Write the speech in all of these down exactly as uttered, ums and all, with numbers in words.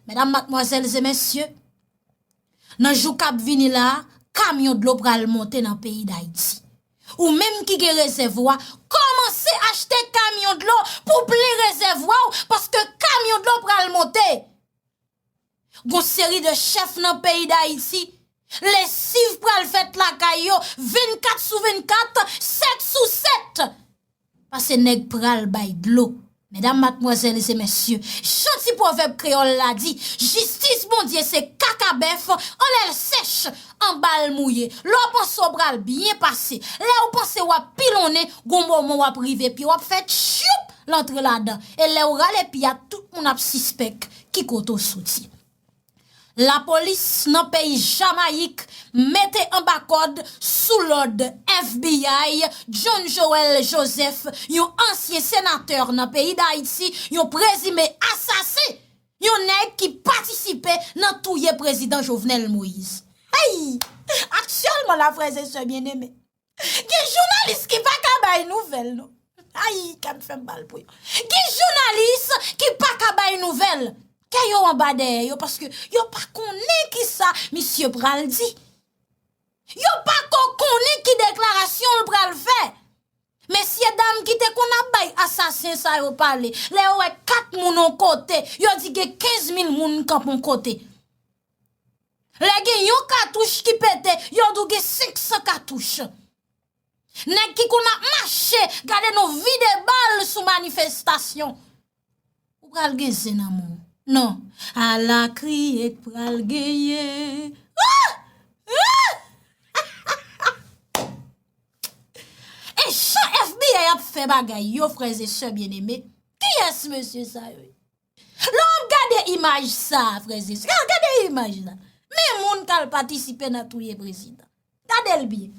Medam, madmwazèl e mesye, nan jou k ap vini la a, kamyon dlo pral monte nan peyi Dayiti. Ou menm ki gen rezèvwa, kòmanse achte kamyon dlo pou plen rezèvwa w, paske kamyon dlo pral monte. Gon seri de chèf nan peyi Dayiti, lesiv pral fèt lakay yo vennkat sou vennkat, sèt sou sèt. Paske nèg pral bay dlo. Medam, madmwazèl e mesye, jan ti pwovèb kreyòl la di, jistis Bondye se kaka bèf, anlè l sèch, anba l mouye. Lè w panse w pral byen pase, lè w panse w ap pilonnen, gon moman w ap rive pye w ap fè tchoup, l antre ladan. E lè w rale pye a, tout moun ap sispèk ki kote w soti. Lapolis nan peyi Jamayik mete anba kòd sou lòd F B I John Joël Joseph, yon ansyen senatè nan peyi Dayiti, yon prezime asasen, yon nèg ki patisipe nan touye prezidan Jovenel Moïse. Hey! Aktyèlman la, frè e sè byeneme, gen jounalis ki pa ka bay nouvèl, non. Ay, kè m fè m mal pou yo. Gen jounalis ki pa ka bay nouvèl. Kè yo anba dèyè yo, paske yo pa konnen kisa misye pral di. Yo pa ko konnen ki deklarasyon l pral fè. Mesye dam ki te konn ap bay asasen sa yo pale, lè yo wè kat moun yon kote, yo di gen kenz mil moun kanpe yon kote. Lè gen yon katouch ki pete, yo di w gen senk san katouch. Nèg ki konn ap mache, gade nou vide bal sou manifestasyon. Ou pral gen zen nan men w. Non. Ala kriye k pral genyen. Ah! Ah! E jan F B I ap fè bagay yo, frè e sè byeneme, kiyès mesye sa yo ye? Lè w ap gade imaj sa a, frè e sè, gade imaj la. Men moun k al patisipe nan touye prezidan. Gade l byen.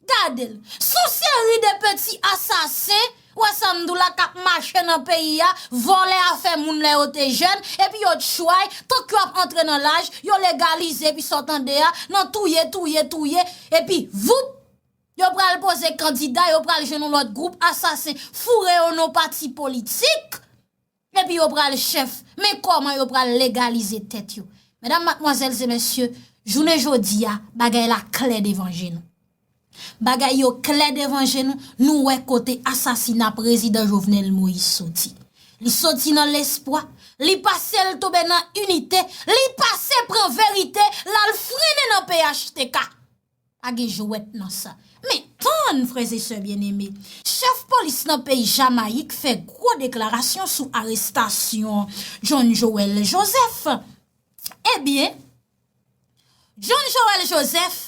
Gade l. S on seri de peti asasen, w wè sa m di w la, k ap mache nan peyi a, vòlè afè moun lè yo te jèn, epi yo tchway, tank yo ap antre nan laj, yo legalize, epi sa w tande a, nan touye, touye, touye, epi voup, yo pral poze kandida, yo pral jwenn yon lòt gwoup asasen, foure yo nan pati politik. Epi yo pral chèf. Men kòman yo pral legalize tèt yo. Medam, madmwazèl e mesye, jounen jodi a, bagay la klè devan je nou. Bagay yo klè devan je nou, nou wè kote asasina prezidan Jovenel Moïse soti. Li soti nan lespwa, li pase l tonbe nan inite, li pase pran verite, l al frennen nan P H T K. Pa gen jwèt nan sa. Men, tann, frè e sè byeneme, chèf polis nan peyi Jamayik fè gwo deklarasyon sou arestasyon John Joël Joseph. Ebyen, John Joël Joseph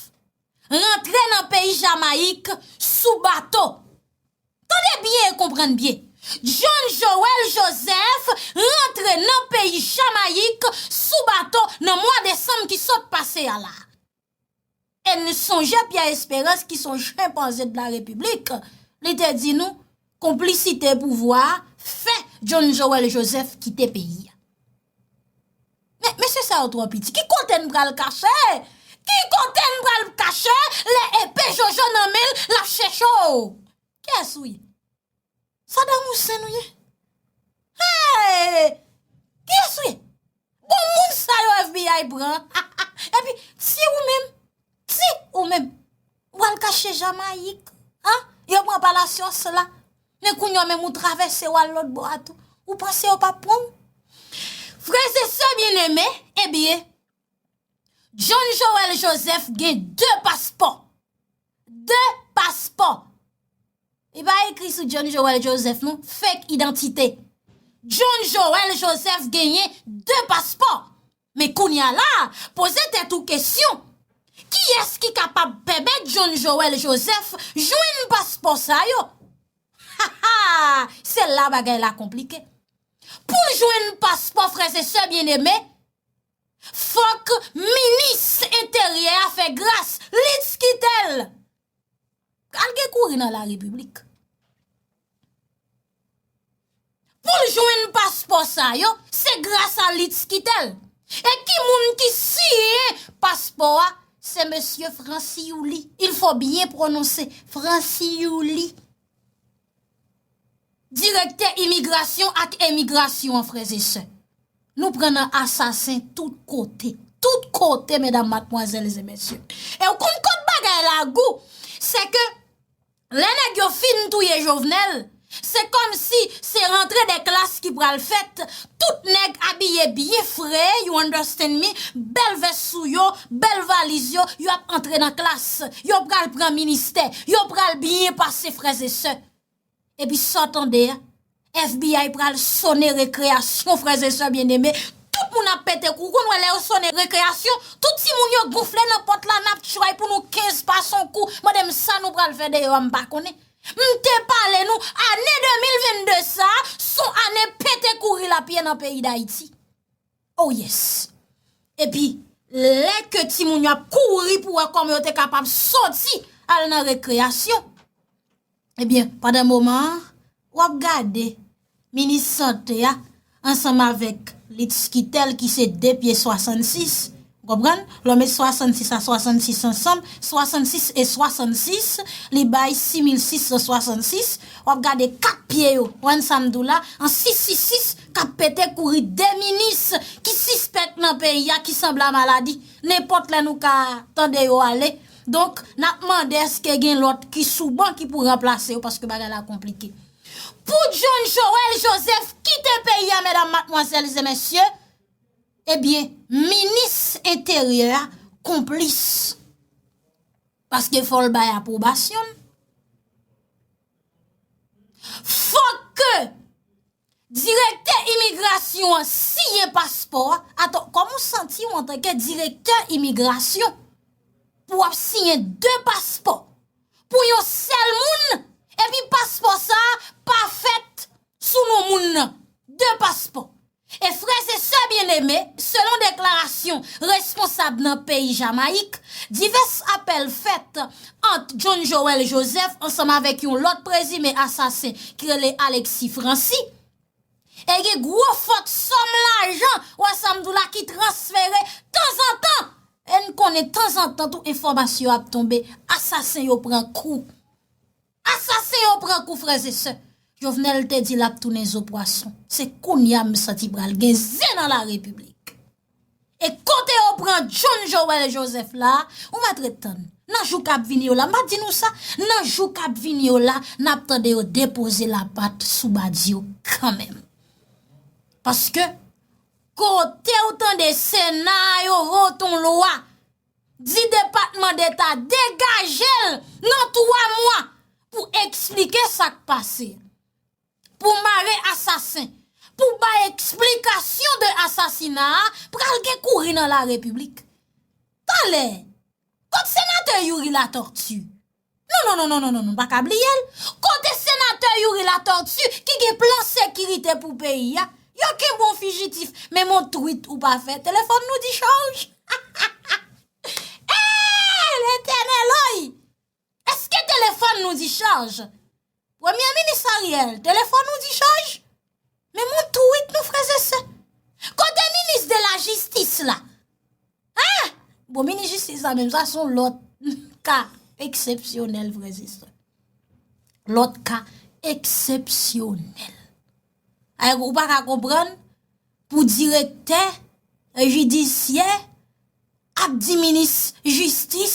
rantre nan peyi Jamayik sou bato. Tande byen e konprann byen. John Joël Joseph rantre nan peyi Jamayik sou bato nan mwa desanm ki sot pase a la. E n sonje Pierre Espérance ki se yon chenpanze de la République, li te di nou, konplisite pouvwa a fè John Joël Joseph kite peyi a. Men, mesye sa yo twò piti. Ki kote n pral kache? Ki kote n pral kache lè epe jojo nan men l, l ap chèche w? Kiyès ou ye? Saddam Hussein ou ye? Hey! Kiyès ou ye? Bon, moun sa yo F B I pran. Epi, si ou menm, si ou menm, w al kache Jamayik, a? Yo pran Palacios la. Men kounye a menm ou travèse w al lòt bò a tou. Ou panse yo p ap pran w? Frè e sè byeneme, ebyen, John Joël Joseph gen de paspò. De paspò. Li pa ekri sou John Joël Joseph non, fake idantite. John Joël Joseph genyen de paspò. Men kounye a la, poze tèt ou kesyon. Kiyès ki kapab pèmèt John Joël Joseph jwenn paspò sa yo? Ha ha! Se la bagay la konplike. Pou l jwenn paspò, frè e sè byeneme, fòk minis enteryè a fè gras, li t kite l. Al gen kouri nan larepiblik. Pou l jwenn paspò sa yo, se gras a li t kite l. E ki moun ki siyen paspò a? Se mesye Franci Youli. Il faut bien prononcer Franci Youli. Direktè imigrasyon ak emigrasyon an, frè e sè. Nou pran nan asasen tout kote. Tout kote, medam, madmwazèl e mesye. E w konn kot bagay la gou? Se ke lè nèg yo fin touye Jovenel, se kòmsi se rantre de klas ki pral fèt. Tout nèg abiye byen fre, you understand me? Bèl vès sou yo, bèl valiz yo, y ap antre nan klas. Yo pral pran ministè, yo pral byen pase, frè e sè. Epi sa w tande a, F B I pral sone rekreyasyon, frè e sè byenneme. Tout moun ap pete kou. Ou konn wè lè yo sone rekreyasyon, tout timoun yo gonfle nan pòt la, n ap tchway pou nou kenz pa son kou. Mande m sa nou pral fè deyò a, m pa konnen. M te pale nou, ane de mil vennde sa a, s on ane pete kouri l ap ye nan peyi Dayiti. Oh yes. Epi, lè ke timoun yo ap kouri pou wè kòman yo te kapab soti al nan rekreyasyon, ebyen, pandan moman an, w ap gade minis sante a ansanm avèk Litskitel ki se de pye swasannsis, ou konprann? Lè w met swasannsis a swasannsis ansanm, swasannsis e swasannsis, li bay sis mil sis san swasannsis. W ap gade kat pye yo, w konprann sa m di w la, an sis sis sis, k ap pete kouri de minis ki sispèk nan peyi a, ki sanble a maladi. Nenpòt lè nou ka tande yo ale. Donk, n ap mande èske gen lòt ki sou ban ki pou ranplase yo, paske bagay la konplike. Pou John Joël Joseph kite peyi a, medam, madmwazèl e mesye, ebyen, minis enteryè a konplis. Paske fò l bay apwobasyon l. Fòk ke direktè imigrasyon an siyen paspò a. Atann, kòman w santi w antanke direktè imigrasyon pou w ap siyen de paspò pou yon sèl moun, epi paspò sa a pa fèt sou non moun nan? De paspò. E frè e sè byenneme, selon deklarasyon responsab nan peyi Jamayik, divès apèl fèt ant John Joël Joseph ansanm avèk yon lòt prezime asasen ki rele Alexis Francis. E gen gwo fòt sòm lajan, wè sa m di w la, ki transfere tanzantan. E n konnen tanzantan tou enfòmasyon ap tonbe, asasen yo pran kou. Asasen yo pran kou, frè e sè. Jovenel te di l ap tounen zo pwason. Se kounye a m santi pral gen zen nan larepiblik. E kote yo pran John Joël Joseph la, ou mèt ret tann. Nan jou k ap vini yo la, m pa di nou sa, nan jou k ap vini yo la, n ap tande yo depoze lapat sou badi yo kanmenm. Paske, kote w tande Sena yo vote yon lwa, di Depatman Deta degaje l nan twa mwa pou eksplike sa k pase, pou mare asasen, pou bay eksplikasyon de asasina a, pral gen kouri nan larepiblik. Talè, kot senatè Youri Latortue? Non, non, non, non, non, non, non, pa ka bliye l. Kote senatè Youri Latortue ki gen plan sekirite pou peyi a? Yo kenbe yon fijitif, menm yon tweet ou pa fè, telefòn nou dichaj. Ee, Letènèl oy! Èske telefòn nou dichaj? Premye minis Ariel, telefòn nou dichaj? Menm yon tweet non, frè e sè. Kote minis de la jistis la? Hein? Bon, minis jistis la menm, sa se yon lòt ka eksepsyonèl, frè e sè. Lòt ka eksepsyonèl. Ay, ou pa ka konprann pou direktè jidisyè ap di minis jistis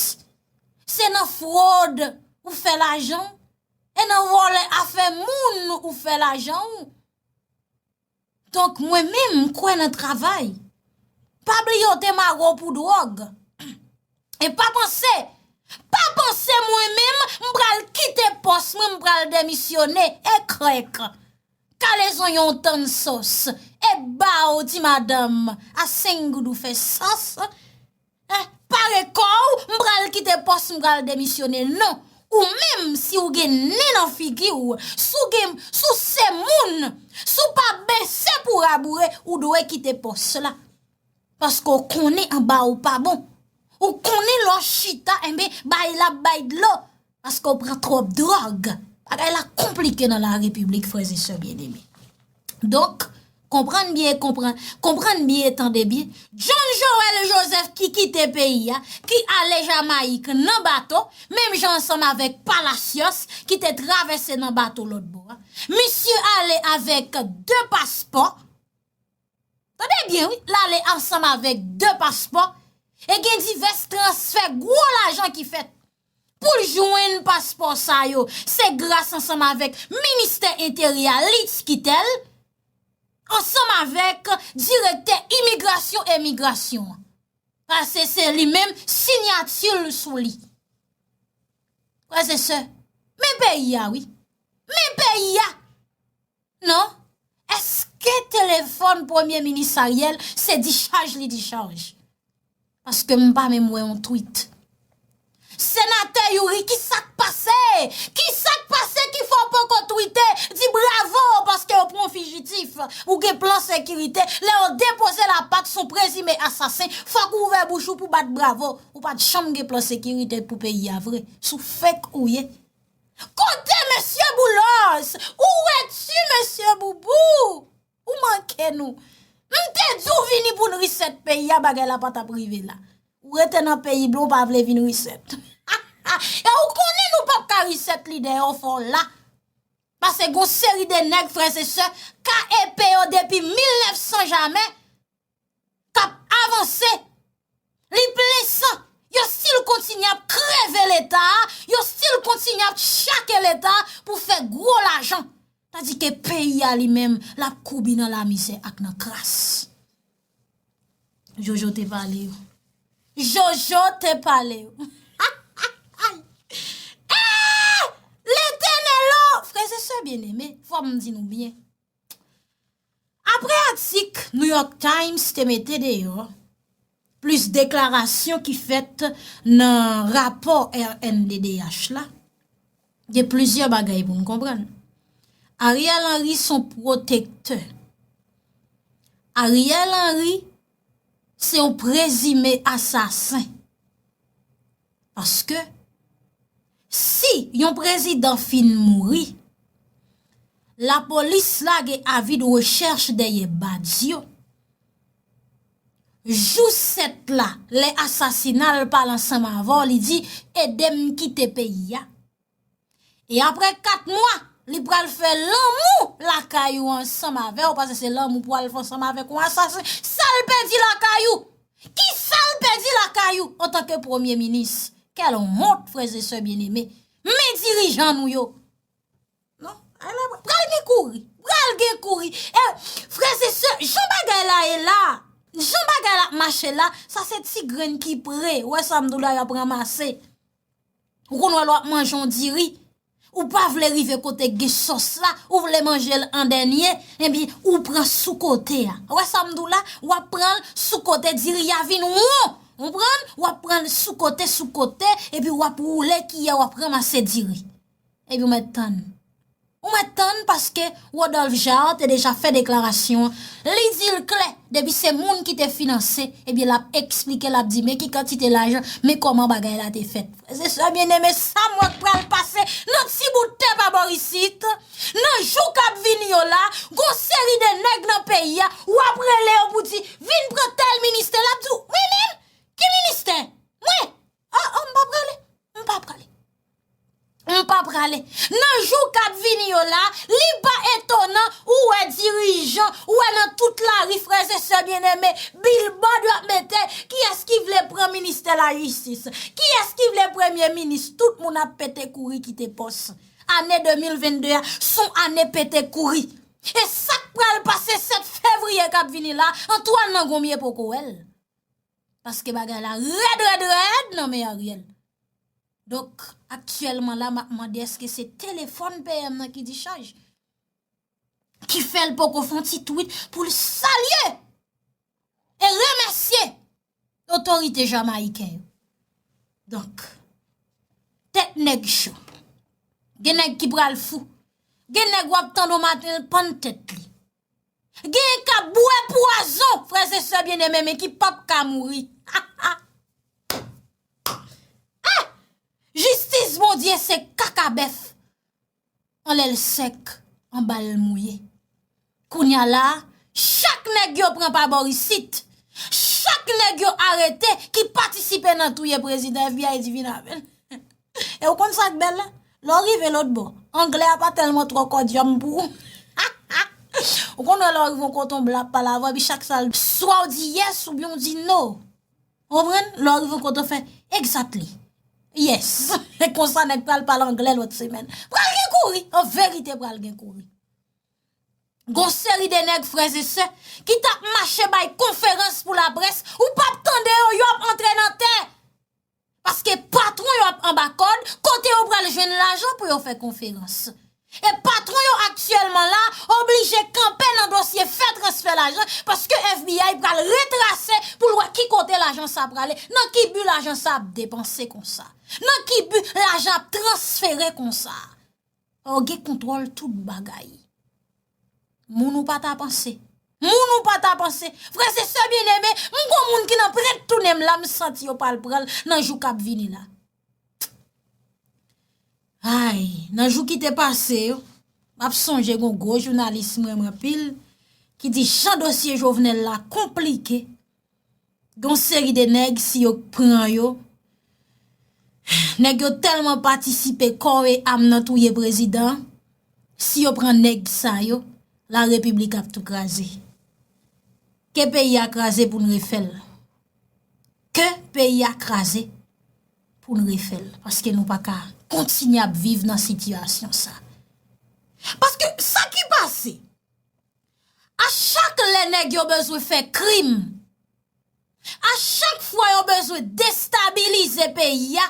se nan fwod ou fè lajan w, e nan vòlè afè moun ou fè lajan w. Donk, mwen menm, m kwè nan travay. Pa bliye w te mare w pou dwòg. E pa panse, pa panse mwen menm, m pral kite pòs mwen, m pral demisyone. E krèk. Kalezon yon tann sòs. E ba w, ti madanm, a senk goud ou fè sòs. Eh, pare kò w, m pral kite pòs, m pral demisyone. Non, ou menm, si w gen nen nan figi w, si w gen, si w se moun, si w pa bese pou raboure, ou dwe kite pòs la. Paske w konnen anba w pa bon. Ou konnen lè w chita, enben, bay la ap bay dlo. Paske w pran twòp dwòg. Bagay la konplike nan larepiblik, frè e sè byenneme. Donk, konprann byen, konprann, konprann byen, tande byen. John Joël Joseph ki kite peyi a, ki ale Jamayik nan bato, menm jan ansanm avèk Palacios ki te travèse nan bato lòt bò a. Misye ale avèk de paspò. Tande byen wi, l ale ansanm avèk de paspò e gen divès transfè gwo lajan ki fèt. Pou l jwenn paspò sa yo, se gras ansanm avèk Ministè Enteryè a, Litz Quitel, ansanm avèk direktè imigrasyon e migrasyon an. Paske se li menm siyati l sou li. Frè e sè, men peyi a wi. Men peyi a. Non? Èske telefòn premye minis Ariel se dichaj li dichaj? Paske m pa menm wè yon tweet. Senatè Youri, ki sa k pase? Ki sa k pase ki fè w poko twite? Di bravo paske yo pran yon fijitif. Ou gen plan sekirite. Lè yo depoze lapat sou prezime asasen, fòk ou ouvè bouch ou pou bat bravo. Ou pa t janm gen plan sekirite pou peyi a vre. Sou fake ou ye. Kote mesye Boulos? Où es-tu, mesye Boubou? Ou manke nou. M te di w vini pou n reset peyi a, bagay la pa t ap rive la. Ou rete nan peyi blan, ou pa vle vin reset. E ou konnen nou p ap ka reset lidè yo fè w la. Paske gon seri de nèg, frè e sè, ka epe yo depi mil nèf san jamè, k ap avanse. Li plen san. Yo still kontinye ap kreve Leta a, yo still kontinye ap tchake Leta a pou fè gwo lajan. Tandike peyi a li menm, l ap koubi nan lamizè ak nan kras. Jojo te pale yo. Jojo te pale yo. Eh! Letènèl o! Frè e sè byeneme, fò m di nou byen. Apre atik New York Times te mete deyò, plis deklarasyon ki fèt nan rapò R N D D H la, gen plizyè bagay pou n konprann. Ariel Henry se yon pwotektè. Ariel Henry se yon prezime asasen. Paske, si yon prezidan fin mouri, lapolis lage avi de rechèch dèyè Badio. Jou sèt la, lè asasina l pale ansanm avè w, li di, ede m kite peyi a. E apre kat mwa, li pral fè lanmou lakay ou ansanm avè w, paske se lanmou pou al fè ansanm avèk yon asasen. Sa l pèdi lakay ou? Ki sa l pèdi lakay ou antanke premye minis? Quelle honte, frè e sè byeneme. Men dirijan nou yo. Non, ala pral gen kouri. Pral gen kouri. E, frè e sè, jan bagay la ye la, jan bagay la ap mache la, sa se ti grenn ki pre. Ou wè sa m di w la, y ap ranmase. Ou konn wè lè w ap manje yon diri, ou pa vle rive kote gen sòs la, ou vle manje l an dènye, ebyen, ou pran sou kote a. Ou wè sa m di w la, w ap pran l sou kote, diri a vin won. Ou konprann? W ap pran l sou kote, sou kote, epi w ap woule kiyè, w ap ranmase diri. Epi w mèt tann. Ou mèt tann paske Rodolphe Jaar te deja fè deklarasyon an. Li di l klè, depi se moun ki te finanse, ebyen l ap eksplike, l ap di men ki kantite lajan, men kòman bagay la te fèt. Frè e sè byeneme, sa m wè k pral pase nan ti bout tè pa bò isit, nan jou k ap vini yo la, gon seri de nèg nan peyi a, w ap rele yo pou di, vin pran tèl ministè, l ap di w, mwen menm? Ki ministè? Mwen? Oh, oh, m pa prale. M pa prale. M pa prale. Nan jou k ap vini yo la, li pa etonan ou wè dirijan, ou wè nan tout lari, frè e sè byeneme, bilbòd yo ap mete, kiyès ki vle pran ministè lajistis? Kiyès ki vle premye minis? Tout moun ap pete kouri kite pòs. Ane de mil venn de a, s on ane pete kouri. E sa k pral pase sèt fevriye k ap vini la, Antoine nan gonmye poko wè l. Paske bagay la rèd, rèd, rèd nan men Ariel. Donk, aktyèlman la, m ap mande èske se telefòn P M nan ki dichaj? Ki fè l poko fè yon ti tweet pou l salye e remèsye otorite jamayiken yo. Donk, tèt nèg cho. Gen nèg ki pral fou. Gen nèg w ap tande w maten, l pann tèt li. Gen k ap bwè pwazon, frè e sè byeneme, men ki p ap ka mouri. Ah! Jistis Bondye se kaka bèf. Anlè l sèk, anba l mouye. Kounye a la, chak nèg yo pran pa bò isit, chak nèg yo arete ki patisipe nan touye prezidan, F B I di vin avè l. E ou konn sa k bèl la? Lè w rive lòt bò, anglè a pa tèlman twò kòdyòm pou ou. Ou konn wè lè w rive yon kote yon blan ap pale avè w, epi chak sa l, swa w di yes oubyen w di no. Ou konprann? Lè w rive yon kote w fè exactly. Yes. E konsa nèg pral pale anglè lòt semèn. Pral gen kouri. An verite, pral gen kouri. Gon seri de nèg, frè e sè, ki t ap mache bay konferans pou laprès, ou p ap tande yo, yo ap antre nan tè. Paske patwon yo ap anba kòd, kote yo pral jwenn lajan pou yo fè konferans. E patwon yo aktyèlman la oblije kanpe nan dosye fè transfè lajan, paske F B I pral retrase pou l wè ki kote lajan sa prale, nan ki bi lajan sa ap depanse konsa, nan ki bi lajan ap transfere konsa. Fò w gen kontwòl tout bagay. Moun ou pa ta panse. Moun ou pa ta panse. Frè e sè byeneme, m gon moun ki nan prèt tounen m la, m santi yo pral pran l nan jou k ap vini la. Ay, nan jou ki te pase yo, m ap sonje gon gwo jounalis m renmen anpil, ki di jan dosye Jovenel la konplike, gon seri de nèg, si yo pran yo, nèg yo tèlman patisipe kò e am nan touye prezidan, si yo pran nèg sa yo, la repiblik ap tou kraze. Ke peyi a kraze pou n refè l. Ke peyi a kraze pou n refè l. Paske nou pa ka kontinye ap viv nan sitiyasyon sa. Paske sa ki pase, a chak lè nèg yo bezwen fè krim, a chak fwa yo bezwen destabilize peyi a,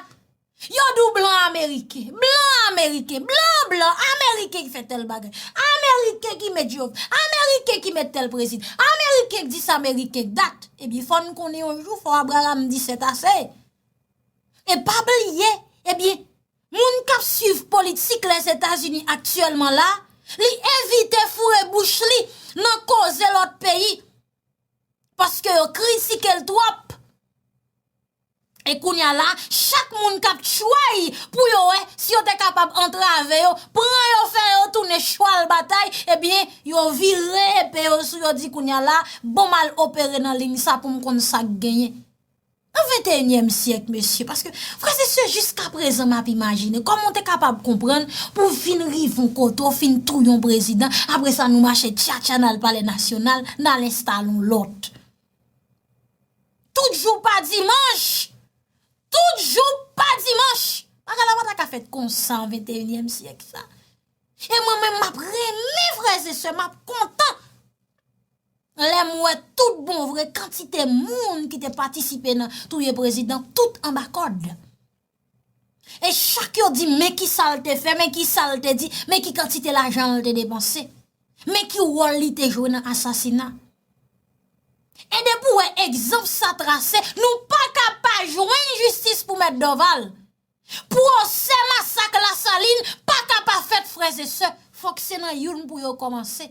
yo di w blan ameriken, blan ameriken, blan, blan, ameriken ki fè tèl bagay, ameriken ki met Jov, ameriken ki met tèl prezidan, ameriken ki di sa, ameriken k dat. Ebyen, fò n konnen yon jou, fò Abraham di sètase. E pa bliye, ebyen, moun k ap swiv politik Lèzetazini aktyèlman la, li evite foure bouch li nan koze lòt peyi, paske yo kritike l twòp. E kounye a la, chak moun k ap try pou yo wè si yo te kapab antrave yo, pran yo, fè yo tounen chwal batay, ebyen, yo vire epe yo sou yo, di kounye a la, bon, m al opere nan liy sa pou m konn sa k genyen. Nan venteyinyèm syèk, mesye, paske, frè e sè, jiskaprezan m ap imajine, kòman w te kapab konprann pou w fin rive yon kote, w fin touye yon prezidan, apre sa nou mache tchatcha n al Palè Nasyonal, n al enstale yon lòt. Tout jou pa dimanch! Tout jou pa dimanch! Bagay la pa ta ka fèt konsa an venteyinyèm syèk sa. E mwen menm, m ap renmen, frè e sè, m ap kontan lè m wè tout bon vre kantite moun ki te patisipe nan touye prezidan, tout anba kòd. E chak yo di, men ki sa l te fè, men ki sa l te di, men ki kantite lajan l te depanse, men ki wòl li te jwe nan asasina. E depi w wè egzanp sa trase, nou pa ka pa jwenn jistis pou Mèt Dorval. Pwosè masak Lasalin pa ka pa fèt, frè e sè. Fòk se nan youn pou yo kòmanse.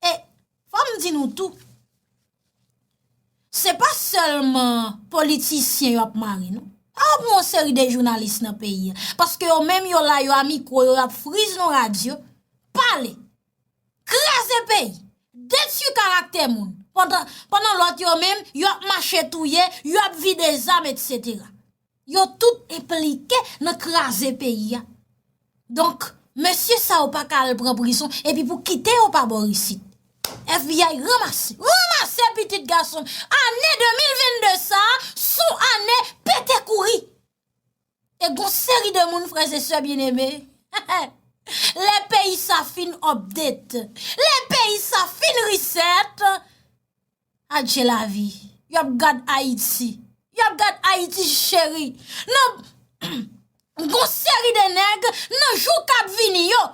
E fò m di nou tou, se pa sèlman politisyen yo ap mare, non. Pa yo pran yon seri de jounalis nan peyi a. Paske yo menm yo la, yo a mikwo, yo ap friz nan radyo, pale, kraze peyi, detwi karaktè moun. Pandan, pandan lòt yo menm, yo ap mache touye, yo ap vide zam, etsetera. Yo tout enplike nan kraze peyi a. Donk, mesye sa yo pa ka al pran prizon, epi pou kite yo pa bò isit. F B I ranmase, ranmase pitit gason m. Ane de mil vennde sa a, s on ane pete kouri. E gon seri de moun, frè e sè byeneme, lè peyi sa fin update, lè peyi sa fin reset, adje lavi. Y ap gad Ayiti. Y ap gad Ayiti cheri. Nan gon seri de nèg, nan jou k ap vini yo,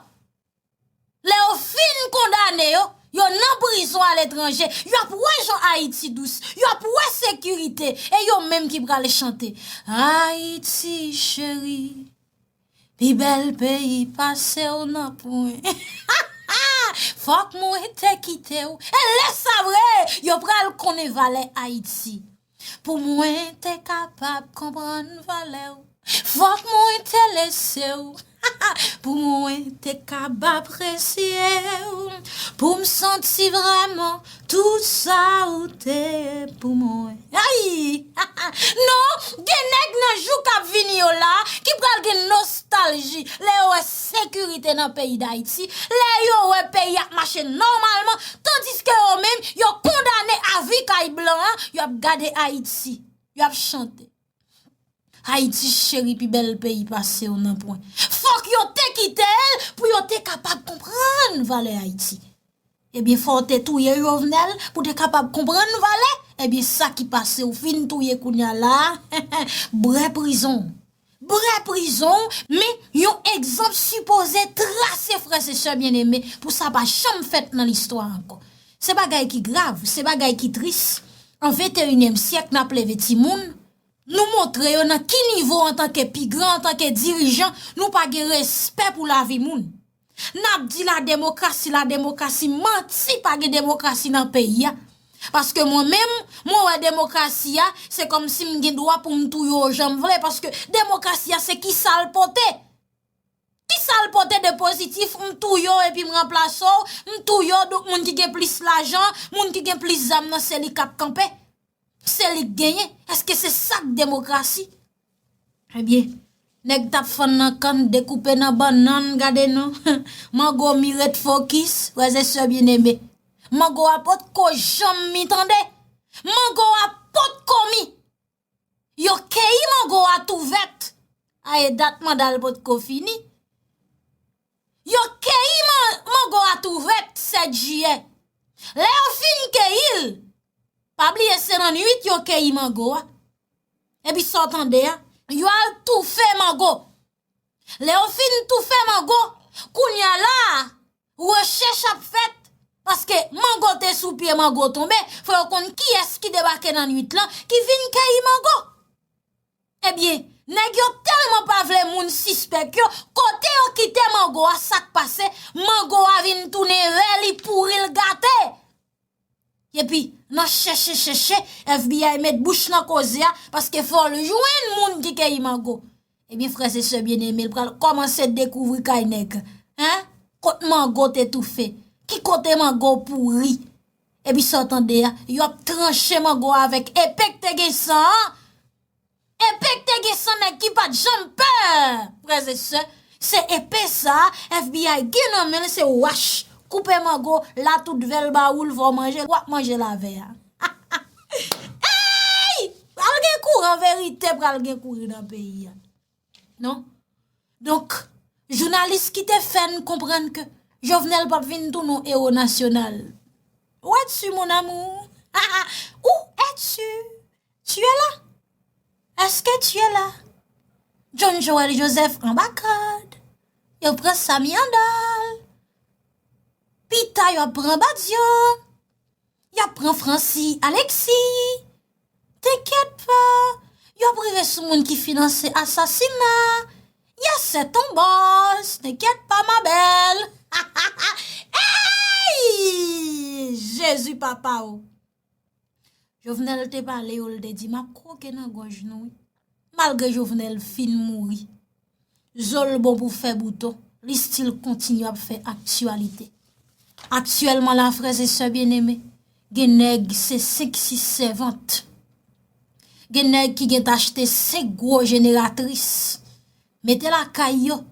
lè yo fin kondane yo, yo nan prizon aletranje, y ap wè jan Ayiti dous, y ap wè sekirite, e yo menm ki pral chante Ayiti cheri, pi bèl peyi pase w nan pwen. Fòk mwen te kite w. E lè sa vre, yo pral konnen valè Ayiti. Pou mwen te kapab konprann valè w, fòk mwen te lese w. Pou mwen te kab apresye w, pou m santi vrèman tout sa ou te pou mwen. Ay! Non, gen nèg nan jou k ap vini yo la ki pral gen nostalji lè yo wè sekirite nan peyi Dayiti, lè yo wè peyi ap mache nòmalman, tandiske yo menm yo kondane a vi kay blan an, y ap gade Ayiti, y ap chante. Ayiti cheri pi bèl peyi pase w nan pwen. Fòk yo te kite l pou yo te kapab konprann valè Ayiti. Ebyen, fò w te touye Jovenel pou te kapab konprann valè. Ebyen, sa ki pase w fin touye kounye a la, brè prizon. Brè prizon, men yon egzanp sipoze trase frè e sè byeneme pou sa pa janm fèt nan listwa ankò. Se bagay ki grav, se bagay ki tris. An venteyinyèm syèk, n ap leve timoun, nou montre yo nan ki nivo antanke pi gran, antanke dirijan, nou pa gen respè pou lavi moun. N ap di la demokrasi, la demokrasi, manti, pa gen demokrasi nan peyi a. Paske mwen menm, mwen wè demokrasi a, se kòmsi m gen dwa pou m touye w jan m vle, paske demokrasi a se kisa l pote. Kisa l pote de pozitif, m touye w epi m ranplase w, m touye w, donk moun ki gen plis lajan, moun ki gen plis zam nan se li k ap kanpe. Se li k genyen. Èske se sa k demokrasi? Ebyen, nèg t ap fann nan kann, dekoupe nan bannann, gade non. Mango mi ret fokis, frè e sè byeneme. Mango a potko janm mi tande. Mango a potko mi. Yo keyi mango a tou vèt. A e dat manda l potko fini. Yo keyi man-, mango a tou vèt sèt jiyè. Lè yo fin keyi l, pa bliye se nan nwit yo keyi mango a. Epi sa w tande a, yo al toufe mango. Lè yo fin toufe mango, kounye a la a, rechèch ap fèt, paske mango te sou pye, mango tonbe, fò yo konn kiyès ki debake nan nwit lan, ki vin keyi mango. Ebyen, nèg yo tèlman pa vle moun sispèk yo, kote yo kite mango a, sa k pase, mango a vin tounen vè, li pouri, l gate. Epi, nan chèche, chèche, F B I met bouch nan koze a, paske fò l jwenn moun ki keyi mango. Ebyen, frè e sè byeneme, l pral kòmanse dekouvri kay nèg. Hen? Kot mango te toufe? Ki kote mango pouri? Epi sa w tande a, yo ap tranche mango a avèk epe k te gen san an. Epe k te gen san nèg ki pa t janm pè, frè e sè. Se epe sa a, F B I gen nan men l, se wach. Koupe mango, la tout vè l ba ou l, fò w manje l, w ap manje l avè a. Ey! Pral gen kouran, verite pral gen kouri nan peyi a. Non? Donk, jounalis ki te fè n konprann ke Jovenel p ap vin tounen yon ewo nasyonal. Où es-tu, mon amour? Où es-tu? Tu es là? Est-ce que tu es là? John Joël Joseph anba kòd. Yo pran Samy Andal. Pita yo ap pran Badio. Y ap pran Francis Alexis. T'inquiète pas. Y ap rive sou moun ki finanse asasina. Ya, c'est ton boss. T'inquiète pas, ma belle. Ey! Jezi papa o. Jovenel te pale yo, l te di, "M ap kwoke nan gòj nou, wi." Malgre Jovenel fin mouri, zo l bon pou fè bouton, li still kontinye ap fè aktyalite. Aktyèlman la, frè e sè byeneme, gen nèg se senk, sis sèvant. Gen nèg ki gen t achte senk gwo jeneratris. Mete lakay yo.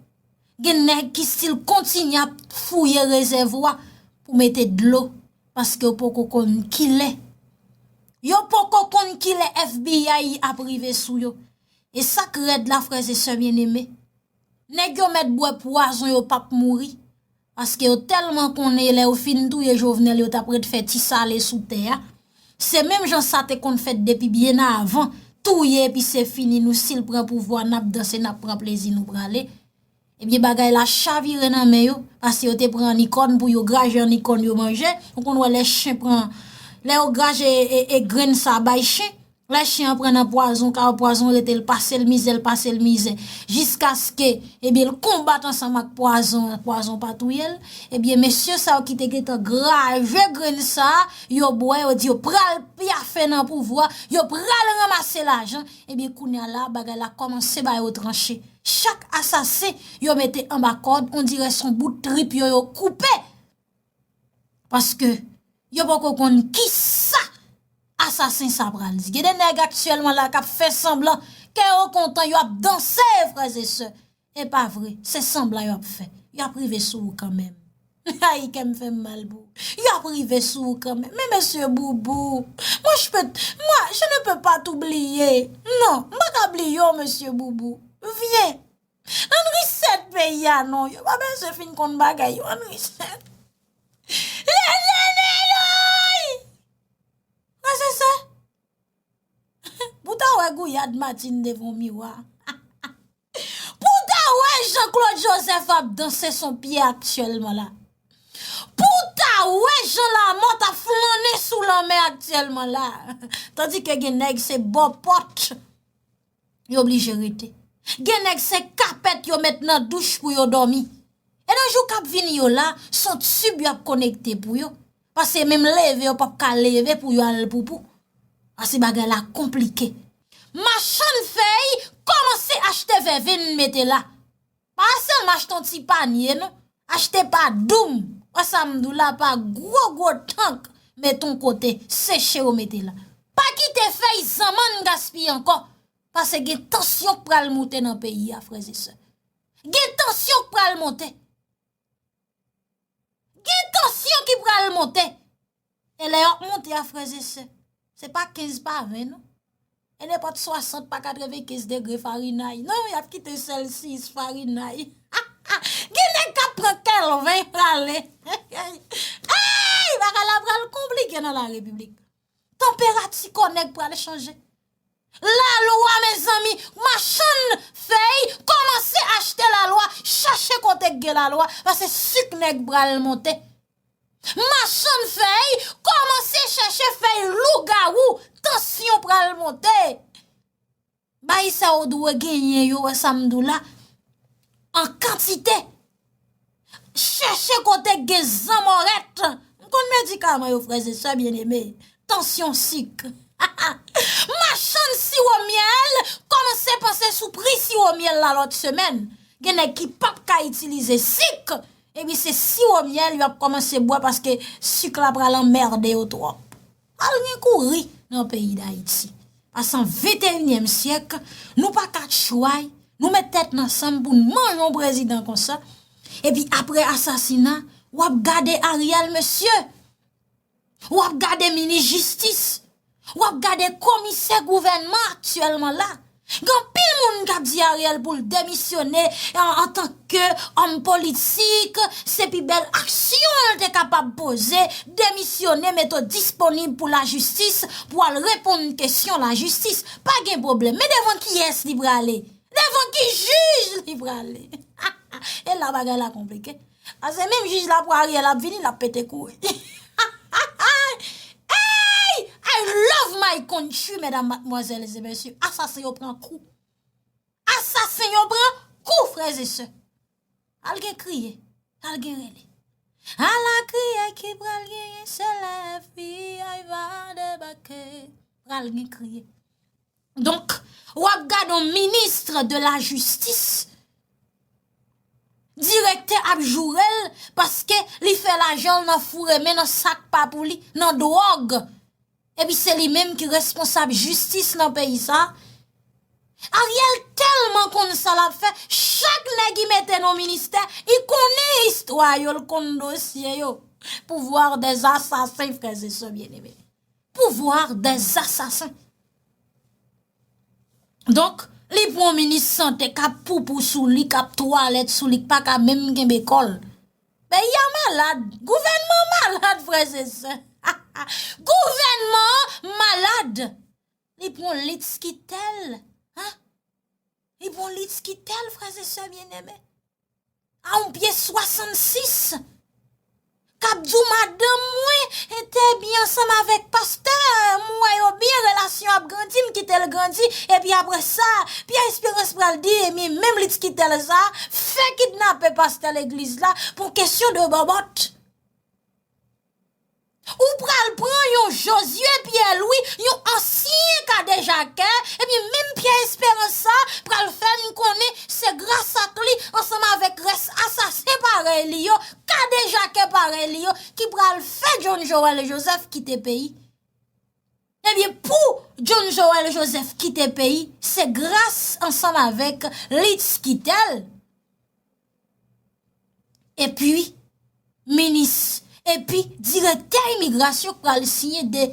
Gen nèg ki still kontinye ap fouye rezèvwa pou mete dlo, paske yo poko konn kilè. Yo poko konn kilè F B I ap rive sou yo. E sa k rèd la, frè e sè byeneme, nèg yo mèt bwè pwazon, yo p ap mouri. Paske yo tèlman konnen lè yo fin touye Jovenel, yo t ap ret fè ti sale sou tè a. Se menm jan sa te konn fèt depi byen avan. Touye epi se fini, nou si l pran pouvwa, n ap danse, n ap pran plezi, nou prale. Ebyen, bagay la chavire nan men yo, paske yo te pran annikòn pou yo graje annikòn yo manje. Ou konn wè lè chen pran, lè yo graje e, e grenn sa bay chen, lè chen an pran nan pwazon, ka pwazon rete l pase l mizè, l pase l mizè, jiskaske, ebyen, l konbat ansanm ak pwazon an, pwazon pa touye l. Ebyen, mesye sa yo ki te gentan graje grenn sa, yo bwè, yo di yo pral pyafe nan pouvwa, yo pral ranmase lajan. Ebyen, kounye a la, bagay la kòmanse ba yo tranche. Chak asasen yo mete anba kòd, on dirè se on bout trip yo yo koupe. Paske yo poko konn kisa asasen sa pral di. Gen de nèg aktyèlman la k ap fè sanblan ke yo kontan, yo ap danse, frè e sè. E pa vre, se sanblan y ap fè. Y ap rive sou ou kanmenm. Ay, kè m fè m mal pou ou. Y ap rive sou ou kanmenm. Men mesye Boubou, moi, je peux, moi, je ne peux pas t'oublier. Non, m pa ka bliye w, mesye Boubou. Vyen. Ann reset peyi a non. Yo pa bezwen fin konn bagay yo. Ann reset. Lè, lè, lè, lè! Frè e sè, pou w ta wè Gouyad Matin devan miwa. Pou w ta wè Jean Claude Joseph ap danse son pye aktyèlman la. Pou w ta wè Jean Lamothe ap flannen sou lanmè aktyèlman la. Tandike gen nèg se bò pòt yo oblije rete. Gen nèg se kapèt yo met nan douch pou yo dòmi. E nan jou k ap vini yo la, se on tib y ap konekte pou yo. Paske menm leve yo p ap ka leve pou yo al poupou. Paske bagay la konplike. Machann fèy kòmanse achte vèvenn mete la. Pa sèlman achte on ti panye non. Achte pa doum. Wè sa m di w la, pa gwo gwo tank mete on kote, seche yo mete la. Pa kite fèy zanmann gaspiye ankò. Paske gen tansyon k pral moute nan peyi a, frè e sè. Gen tansyon k pral monte. Gen tansyon ki pral monte. E lè y ap monte a, frè e sè, se pa kenz pa ven non. E nenpòt swasant pa katrevenkenz degre Farinay. Non, y ap kite Celsius, Farinay. Gen nèg k ap pran Kelvin prale. Ey, bagay la pral konplike nan la repiblik. Tanperati kò nèg pral chanje. Lalwa, mezanmi, machann fèy, kòmanse achte lalwa, chache kote k gen lalwa, paske sik nèg pral monte. Machann fèy, kòmanse chèche fèy lougawou, tansyon pral monte. Bay sa yo dwe genyen yo, wè sa m di w la, an kantite. Chèche kote k gen zanmòrèt. M konn medikaman yo, frè e sè byeneme. Tansyon, sik. Machann siwo myèl kòmanse panse sou pri siwo myèl la lòt semèn. Gen nèg ki p ap ka itilize sik, epi se siwo myèl yo ap kòmanse bwè paske sik la pral anmède yo twòp. Pral gen kouri nan peyi Dayiti. Paske an venteyinyèm syèk, nou pa ka tchway, nou met tèt n ansanm pou n manje yon prezidan konsa. Epi apre asasina, w ap gade Ariel, mesye. W ap gade minis jistis. W ap gade komisè gouvènman aktyèlman la. Gen anpil moun k ap di Ariel pou l demisyone an, antanke òm politik, se pi bèl aksyon l te kapab poze, demisyone, mete w disponib pou lajistis, pou w al reponn kesyon lajistis. Pa gen pwoblèm. Men devan kiyès li prale? Devan ki jij li prale? E la bagay la konplike. Paske menm jij la pou Ariel ap vini, l ap pete kouri. Hey! I love my country, medam, madmwazèl e mesye. Asasen yo pran kou. Asasen yo pran kou, frè e sè. Al gen kriye, al gen rele. Ala kriye ki pral genyen, se lè FBI va debake. Pral gen kriye. Donk, w ap gade yon minis de la jistis, direktè ap joure l paske li fè lajan l nan foure men nan sa k pa pou li, nan dwòg. Epi se li menm ki responsab jistis nan peyi sa. Ariel tèlman konn sa l ap fè, chak nèg li mete nan ministè, li konnen istwa yo, l konn dosye yo. Pouvoir des assassins, frè e sè byeneme. Pouvoir des assassins. Donk, li pran yon minis sante k ap poupou sou li, k ap twalèt sou li, k pa ka menm kenbe kò l. Peyi a malad. Gouvènman malad, frè e sè. Gouvènman an malad. Li pran Litskitel. Hein? Li pran Litskitel, frè e sè byeneme. A yon pye swasannsis. K ap di w madanm mwen te byen ansanm avèk pastè, m wè yo byen, relasyon ap grandi, m kite l grandi, epi apre sa, Pierre Espérance pral di, ebyen, menm Litskitel sa, fè kidnape pastè legliz la pou kesyon de bòbòt. Ou pral pran yon Josué Pierre Louis, yon ansyen kadejakè, epi menm Pierre Espérance sa pral fè n konnen se gras ak li, ansanm avèk rès asasen parèy li yo, kadejakè parèy li yo, ki pral fè John Joël Joseph kite peyi. Ebyen, pou John Joël Joseph kite peyi, se gras ansanm avèk Litz Quitel, epi minis, epi direktè imigrasyon k pral siyen de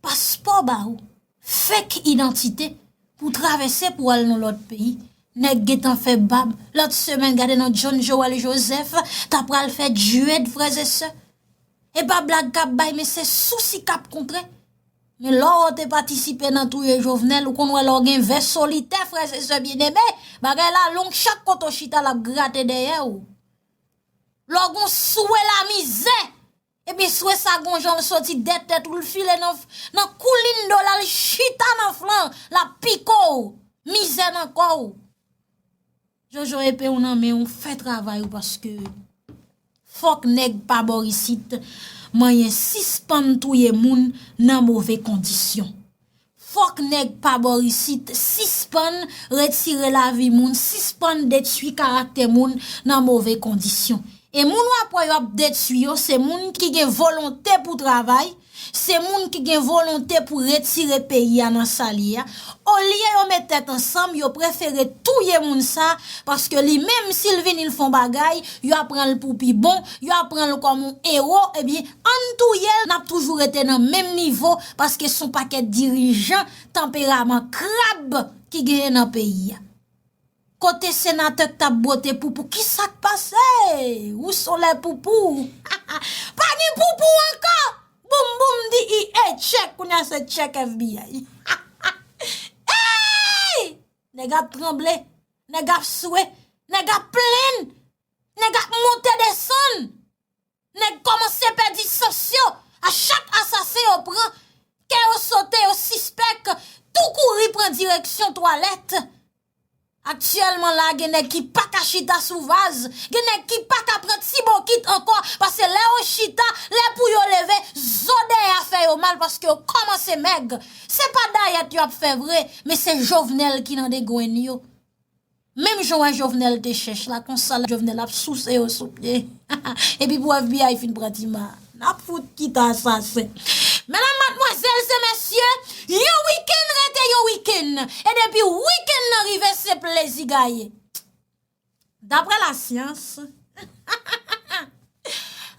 paspò ba ou, fake idantite, pou travèse pou al nan lòt peyi. Nèg gentan fè bab. Lòt semèn, gade nan John Joël Joseph, ta pral fè djwèt, frè e sè. E pa blag k ap bay, men se sousi k ap kontre. Men lè w te patisipe nan touye Jovenel, ou konn wè lè w gen vè solitè, frè e sè byeneme, bagay la long, chak kote w chita, l ap grate dèyè w. Lè w gon swe lamizè, epi swe sa gon jan l soti dèyè tèt ou, l file nan, nan koulin do l, al chita nan flan, l ap pike w, mizè nan kò w. Jojo, epe w nan men w, fè travay ou, paske fòk nèg pa bò isit manyen sispann touye moun nan move kondisyon. Fòk nèg pa bò isit sispann retire lavi moun, sispann detwi karaktè moun nan move kondisyon. E moun w ap wè yo ap detwi yo, se moun ki gen volonte pou travay, se moun ki gen volonte pou retire peyi a nan sa l ye a. Olye yo met tèt ansanm, yo prefere touye moun sa, paske li menm, si l vini, l fè yon bagay, yo ap pran l pou pi bon, yo ap pran l kòm yon ewo, ebyen, ann touye l, n ap toujou rete nan menm nivo, paske se yon pakèt dirijan tanperaman krab ki genyen nan peyi a. Kote senatè k t ap bwote poupou, ki sa k pase? Où sont les poupous? Pa gen poupou ankò! Boum, boum, di i e tchèk, kounye a se tchèk F B I. Ey! Nèg ap tranble, nèg ap swe, nèg ap plenn, nèg ap monte desann. Nèg kòmanse pèdi sans yo. A chak asasen yo pran, kè yo sote, yo sispèk, tou kouri pran direksyon twalèt. Aktyèlman la, gen nèg ki pa ka chita sou vaz, gen nèg ki pa ka pran ti bokit ankò, paske lè yo chita, lè pou yo leve, zo dèyè a fè yo mal paske yo kòmanse mèg. Se pa dayèt yo ap fè vre, men se Jovenel ki nan dengwenn yo. Menm jan w wè Jovenel te chèch la, konsa Jovenel ap souse yo sou pye. Epi pou F B I fin pran ti ma, n ap fout kite asasen. Medam, madmwazèl e mesye, yon wikenn rete yon wikenn. E depi wikenn nan rive, se plezi gaye. Daprè lasyans,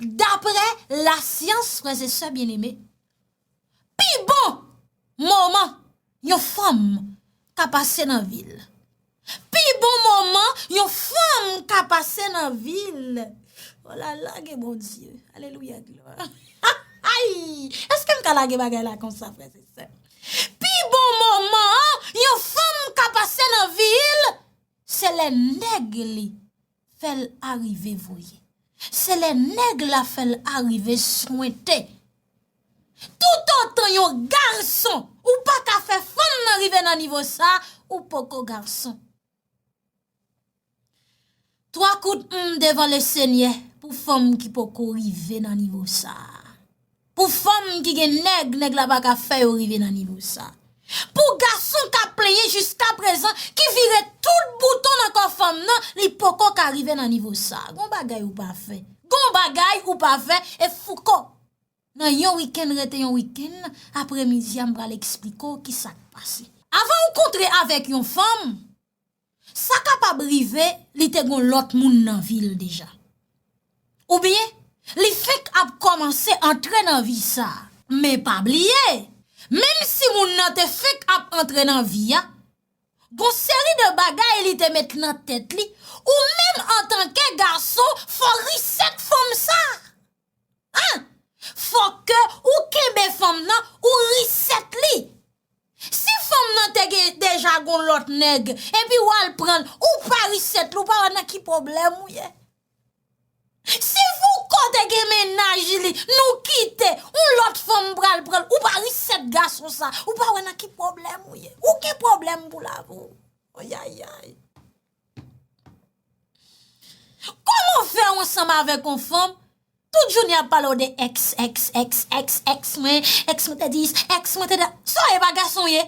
daprè lasyans, frè e sè byeneme, pi bon moman yon fanm ka pase nan vi l. Pi bon moman yon fanm ka pase nan vi l. Olala, gen Bondye. Alelouya, glwa. Ay! Èske m ka lage bagay la konsa, frè e sè? Pi bon moman yon fanm ka pase nan vi l, se lè nèg li fè l arive voye. Se lè nèg la fè l arive swente. Toutotan yon gason, ou pa ka fè fanm nan rive nan nivo sa, ou poko gason. Twa kout m devan Lesenyè pou fanm ki poko rive nan nivo sa. Pou fanm ki gen nèg, nèg la pa ka fè yo rive nan nivo sa. Pou gason k ap plenyen jiskaprezan, ki vire tout bouton nan kò fanm nan, li poko ka rive nan nivo sa. Gon bagay ou pa fè. Gon bagay ou pa fè, e Fouco. Nan yon wikenn rete yon wikenn, apremidi a m pral eksplike w ki sa k pase. Avan ou kontre avèk yon fanm, sa kapab rive li te gon lòt moun nan vi l deja. Oubyen, li fenk ap kòmanse antre nan vi sa a. Men pa bliye, menm si moun nan te fenk ap antre nan vi a, gon seri de bagay li te met nan tèt li, ou menm antanke gason, fò w reset fanm sa. An! Fò ke ou kenbe fanm nan, ou reset li. Si fanm nan te gen deja gon lòt nèg, epi w al pran l, ou pa reset li, ou pa wè nan ki pwoblèm ou ye. Si Fouco te gen mennaj li, nou kite, yon lòt fanm pral pran l, ou pa reset gason sa, ou pa wè nan ki pwoblèm ou ye. Ou gen pwoblèm pou lavi w. Ayayay. Kòman w fè w ansanm avèk yon fanm, Tout jounen ap pale w de ex, ex, ex, ex, ex mwen, ex mwen te di, ex mwen te di. Sa w ye, pa gason w ye?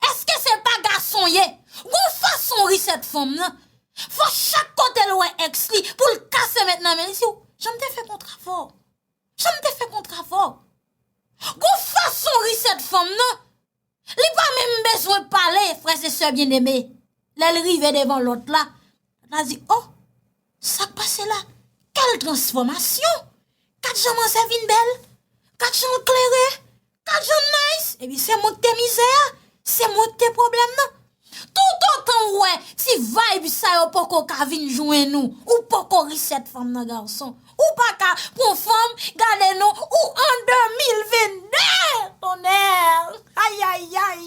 Èske se pa gason w ye? Gon fason w reset fanm nan. Fò chak kote l wè ex li pou l kase mèt nan men li. Si w, jan m te fè kontra avè w. Jan m te fè kontra avè w. Gon fason w reset fanm nan. Li pa menm bezwen pale, frè e sè byeneme. Lè l rive devan lòt la, lòt la di, oh, sa k pase la? Kèl transfòmasyon! Gad jan manzè vin bèl! Gad jan l klere! Gad jan l nice! Epi se mwen k te mizè a, se mwen k te pwoblèm nan. Toutotan w wè ti vibe sa yo poko ka vin jwenn ou, ou poko reset fanm nan, gason. Ou pa ka pran fanm, gade non, ou an de mil venn de! Tonnè! Ayayay!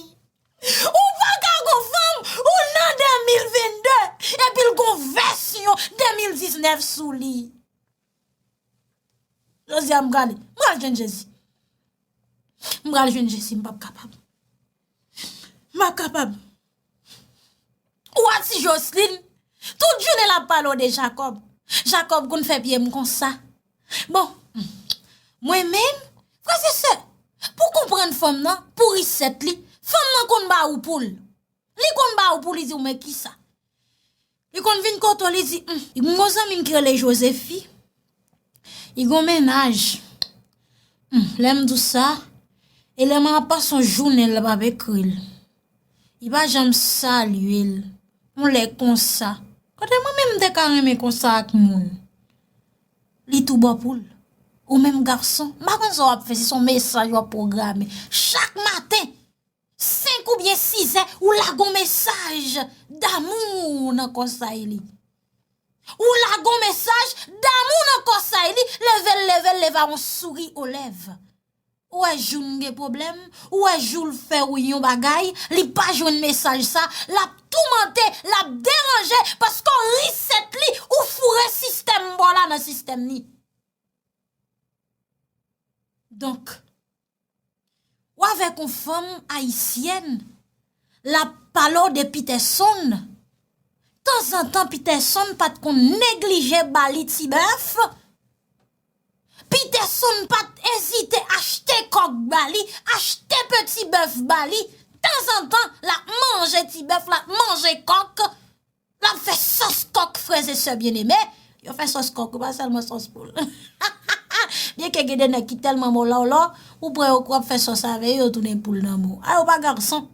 Ou pa ka gon fanm, ou nan de mil venn de, epi l gon vèsyon de mil diznèf sou li. Jodi a m prale, m pral jwenn Jezi. M pral jwenn Jezi, m p ap kapab. M p ap kapab. Ou a ti Jocelyn, tout jounen l ap pale w de Jakòb. Jakòb konn fè pye m konsa. Bon, mwen menm, frè e sè, pou konprann fanm nan, pou reset li, fanm nan konn ba ou poul. Li konn ba ou poul, li di w, men kisa? Li konn vin kote w, li di, hmm, m gon zanmi m ki rele Jozefi. Li gon mennaj. Hmm, lè m di w sa, e lè m ap pase yon jounen l ap ekri l. Li pa janm salye l. Yon lè konsa. Kote mwen menm m te ka renmen konsa ak moun? Li tou ba w poul. Ou menm gason, m pa konn sa w ap fè, si se yon mesaj w ap pwograme. Chak maten, senk oubyen sis è, ou lage yon mesaj damou nan kò Sayli. Ou lage yon mesaj damou nan kò Sayli, leve l, leve l, leve a yon souri o lèv. Ou wè jou n gen pwoblèm, ou wè jou l fè ou yon bagay, li pa jwenn mesaj sa, l ap toumante, l ap deranje, paske w reset li, ou foure sistèm pa w la nan sistèm li. Donk, ou avèk yon fanm ayisyèn, l ap pale w de Peterson. Tanzantan, Peterson pa t konn neglije ba li ti bèf. Peterson pa t ezite achte kòk ba li, achte peti bèf ba li. Tanzantan, l ap manje ti bèf, l ap manje kòk. L ap fè sòs kòk, frè e sè byeneme. Yo fè sòs kòk, wi, pa sèlman sòs poul. Byenke gen de nèg ki tèlman mòlòlò, ou pran yo kou ap fè sòs avè yo, yo tounen poul nan men w. A, yo pa gason.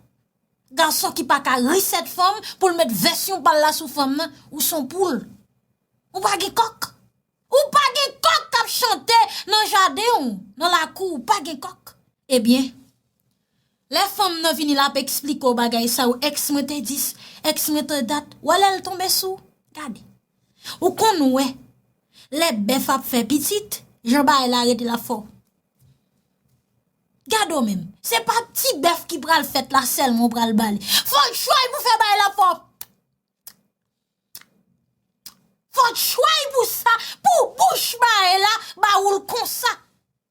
Gason ki pa ka reset fanm pou l met vèsyon pa l la sou fanm nan, ou se yon poul. Ou pa gen kòk. Ou pa gen kòk k ap chante nan jaden w, nan lakou w, pa gen kòk. Ebyen, lè fanm nan vini, l ap eksplike w bagay sa yo, ex mwen te dis, ex mwen te dat, w wè lè l tonbe sou w? Gade. Ou konn wè, lè bèf ap fè pitit, jan bagay la rete l ap fè w. Gade w menm, se pa ti bèf ki pral fèt la sèlman w pral ba li. Fò w chway pou fè bagay la fè w. Fò w chway pou sa, pou bouch bagay la ba ou l konsa.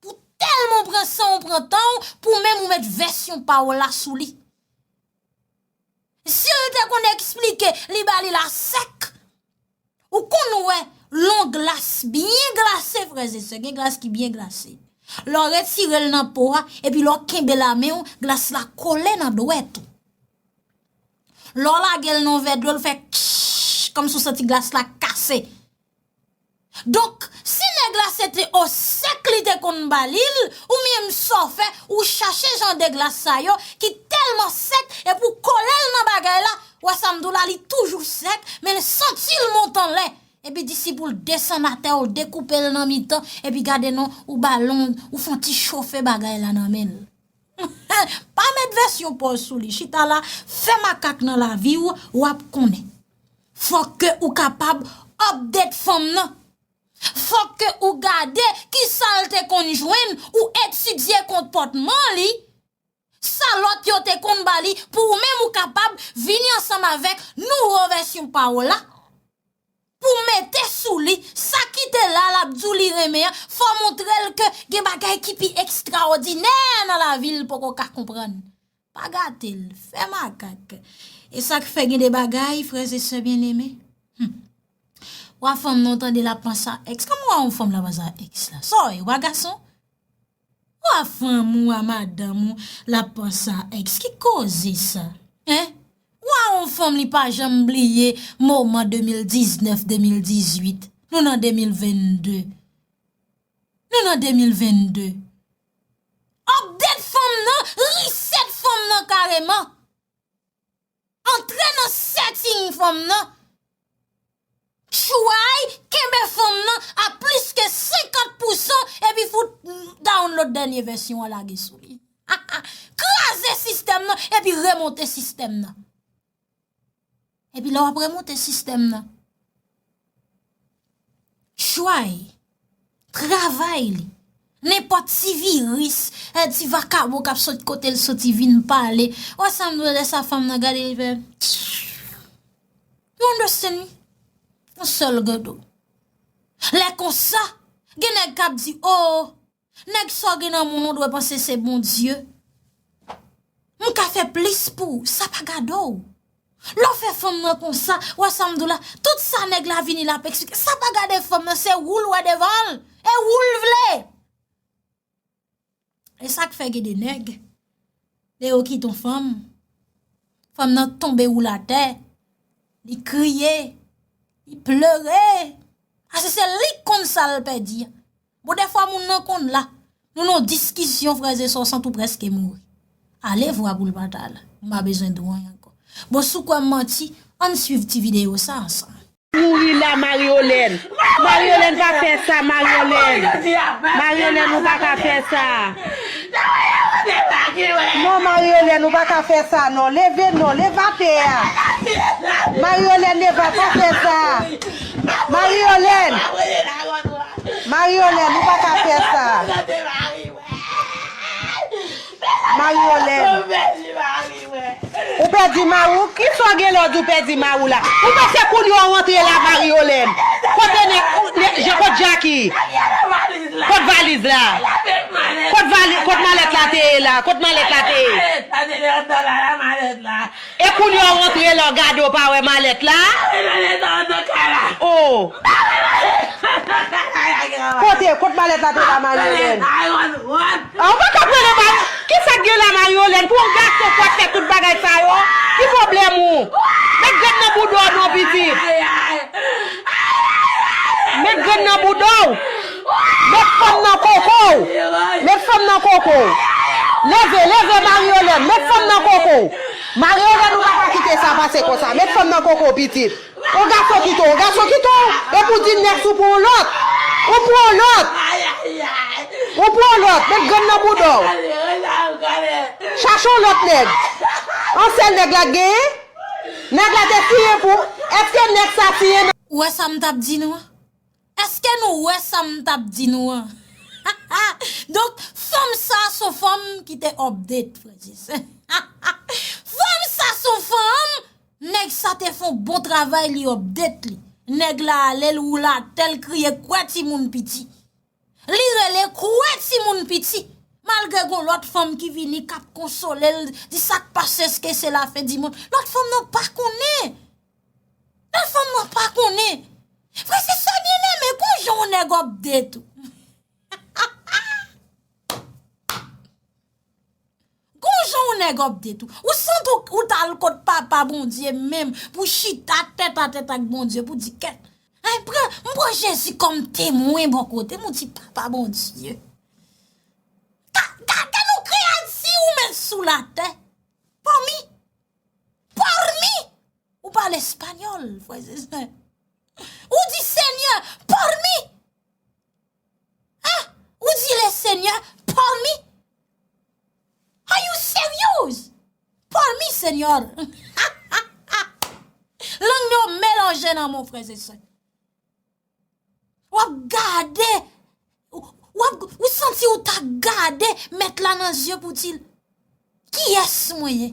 Pou tèlman w pran san w, pran tan w, pou menm ou met vèsyon pa w la sou li. Si l te konn eksplike, li ba li la sèk. Ou konn wè, lon glas byen glase, frè e sè, gen glas ki byen glase. Lè w retire l nan po a, epi lè w kenbe l a men w, glas la kole nan dwèt ou. Lè w lage l nan yon vè dlo, l fè kch, kòmsi w santi glas la kase. Donk, si nèg la se te o sèk li te konn ba li l, ou menm sa w fè, ou chache jan de glas sa yo ki tèlman sèk, epi w kole l nan bagay la, w wè sa m di w la, li toujou sèk, men l santi l monte anlè. Epi disip ou l desann atè, ou dekoupe l nan mitan, epi gade non, ou ba l on, ou fè on ti chofe bagay la nan men l. Pa met vèsyon pa w sou li. Chita la, fè makak nan lavi w, w ap konnen. Fòk ke ou kapab update fanm nan. Fòk ke ou gade kisa l te konn jwenn, ou etidye konpòtman li, sa lòt yo te konn ba li, pou ou menm ou kapab vini ansanm avèk nouvo vèsyon pa w la. Pou mete sou li, sa ki te la, l ap di w li renmen an, fò w montre l ke gen bagay ki pi ekstraòdinè nan lavi l poko ka konprann. Pa gate l, fè makak. E sa k fè gen de bagay, frè e sè byeneme, hmm, Ou a fanm nan, ou tande l ap panse a ex. Kòman ou a yon fanm l ap panse a ex la? Sa w ye, ou pa gason? Ou a fanm ou, ou a madanm ou, l ap panse a ex. Ki koze sa? Hein? Ou a yon fanm li pa janm bliye moman de mil diznèf, de mil dizuit. Nou nan de mil vennde. Nou nan de mil vennde. Update fanm nan, reset fanm nan kareman. Antre nan setting fanm nan. Tchway, kenbe fanm nan a plis ke senkant pousan epi fout download dènye vèsyon an lage sou li. Kraze sistèm nan epi remonte sistèm nan. Epi lè w ap remonte sistèm nan, tchway, travay li. Nenpòt ti viris, eh, ti vakabon k ap sot kote l soti vin pale. Wè sa m dwe lè sa fanm nan gade li fè. You understand me? Yon sèl gade w. Lè konsa, gen nèg k ap di, oh, nèg sa w gen nan men w, ou dwe panse se Bondye. M ka fè plis pou ou, sa pa gade w. Lè w fè fanm nan konsa, wè sa m di w la, tout sa nèg la vini l ap eksplike, sa pa gade fanm nan, se ou l wè devan l, e ou l vle. E sa k fè gen de nèg, lè yo kite yon fanm, fanm nan tonbe woule atè, li kriye, li plere, paske se li k konn sa l pèdi a. Bon, dèfwa moun nan konn la. Nou nan diskisyon, frè e sè, w santi w prèske mouri. Ale vwa pou l pa t al. M pa bezwen di w anyen ankò. Bon, si w kwè m manti, ann swiv ti videyo sa ansanm. Mouri la, Mariolène. Mariolène, pa fè sa, Mariolène. Mariolène, ou pa ka fè sa. Non, Mariolène, ou pa ka fè sa, non. Leve, non. Leve atè a. Mariolène, leve, pa fè sa. Mariolène. Mariolène, ou pa ka fè sa. Mariolène. Ou pèdi mari w? Kisa w gen lè w di w pèdi mari w la? Ou panse kounye a w antre la, Mariolène? Kote nèg, nèg, Jean, kot Jackie? Kot valiz la? Kot valiz, kot malèt la te ye la? Kot malèt la te ye? E kounye a w antre la, w gade w pa wè malèt la? Oh! Kote, kot malèt la te la, Mariolène? Ah, ou pa ka prale ba, kisa k gen la, Mariolène? Pou yon gason pou w ap fè tout bagay sa yo, ki pwoblèm ou? Met grenn nan bouda w non, pitit. Met grenn nan bouda w. Met fanm nan koko w. Met fanm nan koko w. Leve, leve, Mariolène. Met fanm nan koko w. Mariolène, ou pa ka kite sa pase konsa. Met fanm nan koko w, pitit. Yon gason kite w, yon gason kite w. Epi w di nèks ou pou yon lòt. Ou pou yon lòt. Ou pou yon lòt. Met grenn nan bouda w. Chache yon lòt nèg. Yon sèl nèg la k genyen. Nèg la te siyen pou. Èske nèg sa siyen nan. Ou wè sa m t ap di nou an? Èske nou wè sa m t ap di nou an? Donk, fanm sa se yon fanm ki te update, frè e sè. Fanm sa se yon fanm, nèg sa te fè yon bon travay, li update li. Nèg la ale, l woule atè, l kriye, kwè timoun piti. Li rele, kwè timoun piti. Malgre gon lòt fanm ki vini, k ap konsole l, di sa k pase, èske se lafen di mond. Lòt fanm nan pa konnen. Lòt fanm nan pa konnen. Frè e sè byeneme, gon jan yon nèg update ou. Gon jan yon nèg update ou. Ou santi ou, ou t al kot Papa Bondye menm pou chita tèt a tèt ak Bondye pou di kèt. Ay, pran, m pran Jezi kòm temwen bò kote m, ou di, Papa Bondye. Ga-, gade nou kreyati ou met sou latè. Pòmi. Pòmi. Ou pale espanyòl, frè e sè. Ou di, Senyè, pòmi. Ah, ou di, le Senyè, pòmi. Are you serious? Pòmi, Senyè. Lang yo melanje nan men w, frè e sè. W ap gade, w ap, ou santi ou ta gade mèt la nan zye pou di l, kiyès mwen ye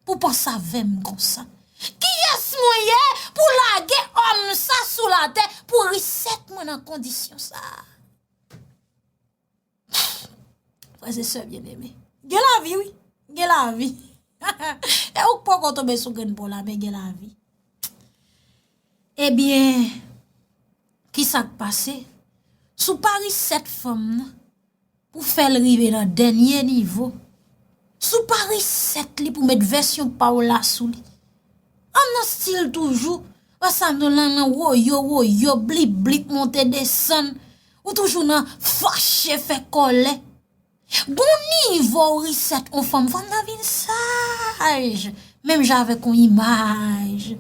pou panse avè m konsa? Kiyès mwen ye pou lage òm sa sou latè pou reset mwen nan kondisyon sa? Frè e sè byeneme, gen lavi, wi. Gen lavi. E ou k poko tonbe sou grenn pon la, men gen lavi. Ebyen, Kisa k pase? Si w pa reset fanm nan pou fè l rive nan dènye nivo, si w pa reset li pou met vèsyon pa w la sou li, ann nan stil toujou, ansanm nou lan nan woyo woyo, blip blip, monte desann, ou toujou nan fache, fè kòlè. Gon nivo ou reset on fanm, fanm nan vin saj, menm jan avèk on imaj.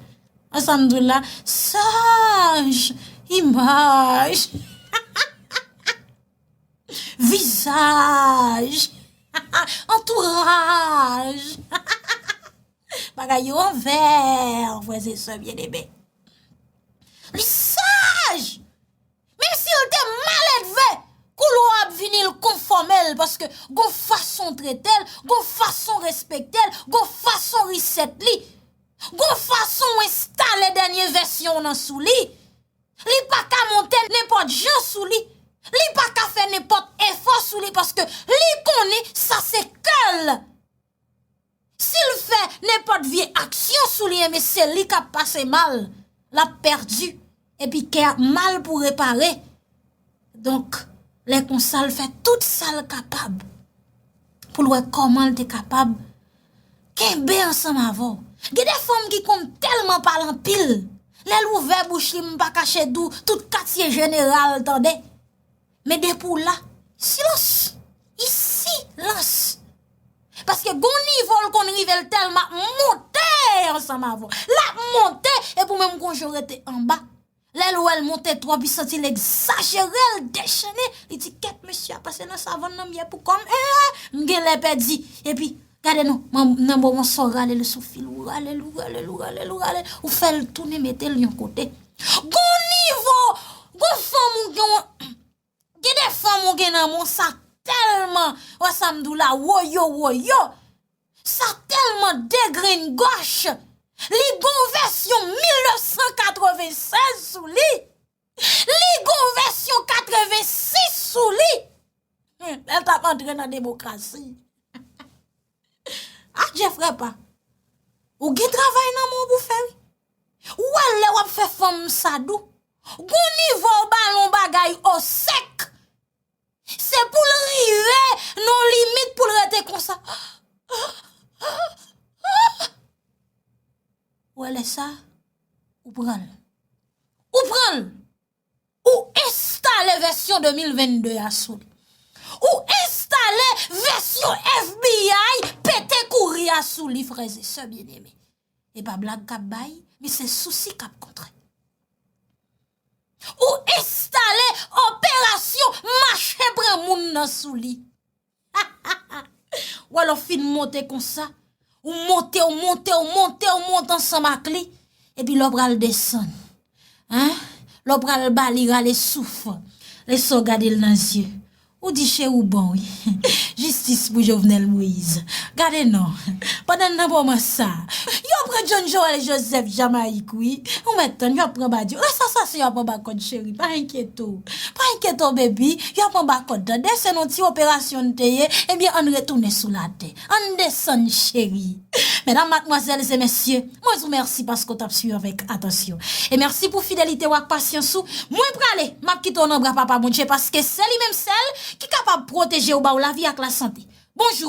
Ansanm nou lan, saj, imaj, vizaj, antouraj. Bagay yo anvè, frè e sè byeneme. Li saj! Menm si l te maledve, koulwa ap vini l konfòme l, paske gon fason w trete l, gon fason w respekte l, gon fason w reset li, gon fason w enstale dènye vèsyon w nan sou li. Li pa ka monte nenpòt jan sou li. Li pa ka fè nenpòt efò sou li, paske li konnen sa se kè l. Si l fè nenpòt vye aksyon sou li, enben se li k ap pase mal, l ap pèdi, epi kè ap mal pou repare. Donk, lè konsa, l fè tout sa l kapab pou l wè kòman l te kapab kenbe ansanm avè w. Gen de fanm ki konn tèlman pale anpil, lè l ouvè bouch li, m pa kache di w, tout katye jeneral tande. Men depi w la, silans. Isi, lans. Paske gon nivo l konn rive, l tèlman ap monte ansanm avè w. L ap monte, epi w menm gon jan w rete anba. Lè l wè l monte twòp, li santi l egzajere, l dechennen. Li di, kèt, mesye a pase nan savann nan, m ye pou kò m. Eh, m genlè pèdi. Epi, gade non, nan moman sa w rale l sou fil, ou rale l, ou rale l, ou rale l, ou rale l, ou fè l tounen mete l yon kote. Gon nivo, gon fanm ou gen, gen de fanm ou gen nan men w, sa tèlman, wè sa m di w la, woyo, woyo. Sa tèlman degrenngòch. Li gon vèsyon mil nèf san katrevennsèz sou li. Li gon vèsyon katrevensis sou li. Hmm, lè l t ap antre nan demokrasi. Adje frè pa. Ou gen travay nan men w pou fè wi. Ou wè lè w ap fè fanm sa dou. Gon nivo w ba l yon bagay o sèk. Se pou l rive nan limit pou l rete konsa. Ou wè lè sa, ou pran l. Ou pran l. Ou enstale vèsyon de mil vennde a sou li. Ou enstale vèsyon F B I pete kouri a sou li, frè e sè byeneme. E pa blag k ap bay, men se sousi k ap kontre. Ou enstale operasyon mache pran moun nan sou li. Ou wè lè w fin monte konsa, ou monte, ou monte, ou monte, ou monte ansanm ak li, epi lè w pral desann, en, lè w pral ba li rale souf, lè sa w gade l nan zye, ou di cheri w bon wi. Jistis pou Jovenel Moïse. Gade non. Pandan n nan moman sa, yo pran John Joel Joseph Jamayik wi. Ou mèt tann, yo ap pran Badio. Rès asasen yo ap anba kòd cheri, pa enkyete w. Pa enkyete w baby, yo ap anba kòd tande, se nan ti operasyon n te ye, ebyen ann retounen sou latè. Ann desann cheri. Medam, madmwazèl e mesye, mwen di w mèsi paske w t ap swiv avèk atansyon. E mèsi pou fidelite w ak pasyans ou. Mwen prale, m ap kite w nan bra Papa Bondye paske se li menm sèl ki kapab pwoteje w, ba w lavi ak lasante. Bonjou.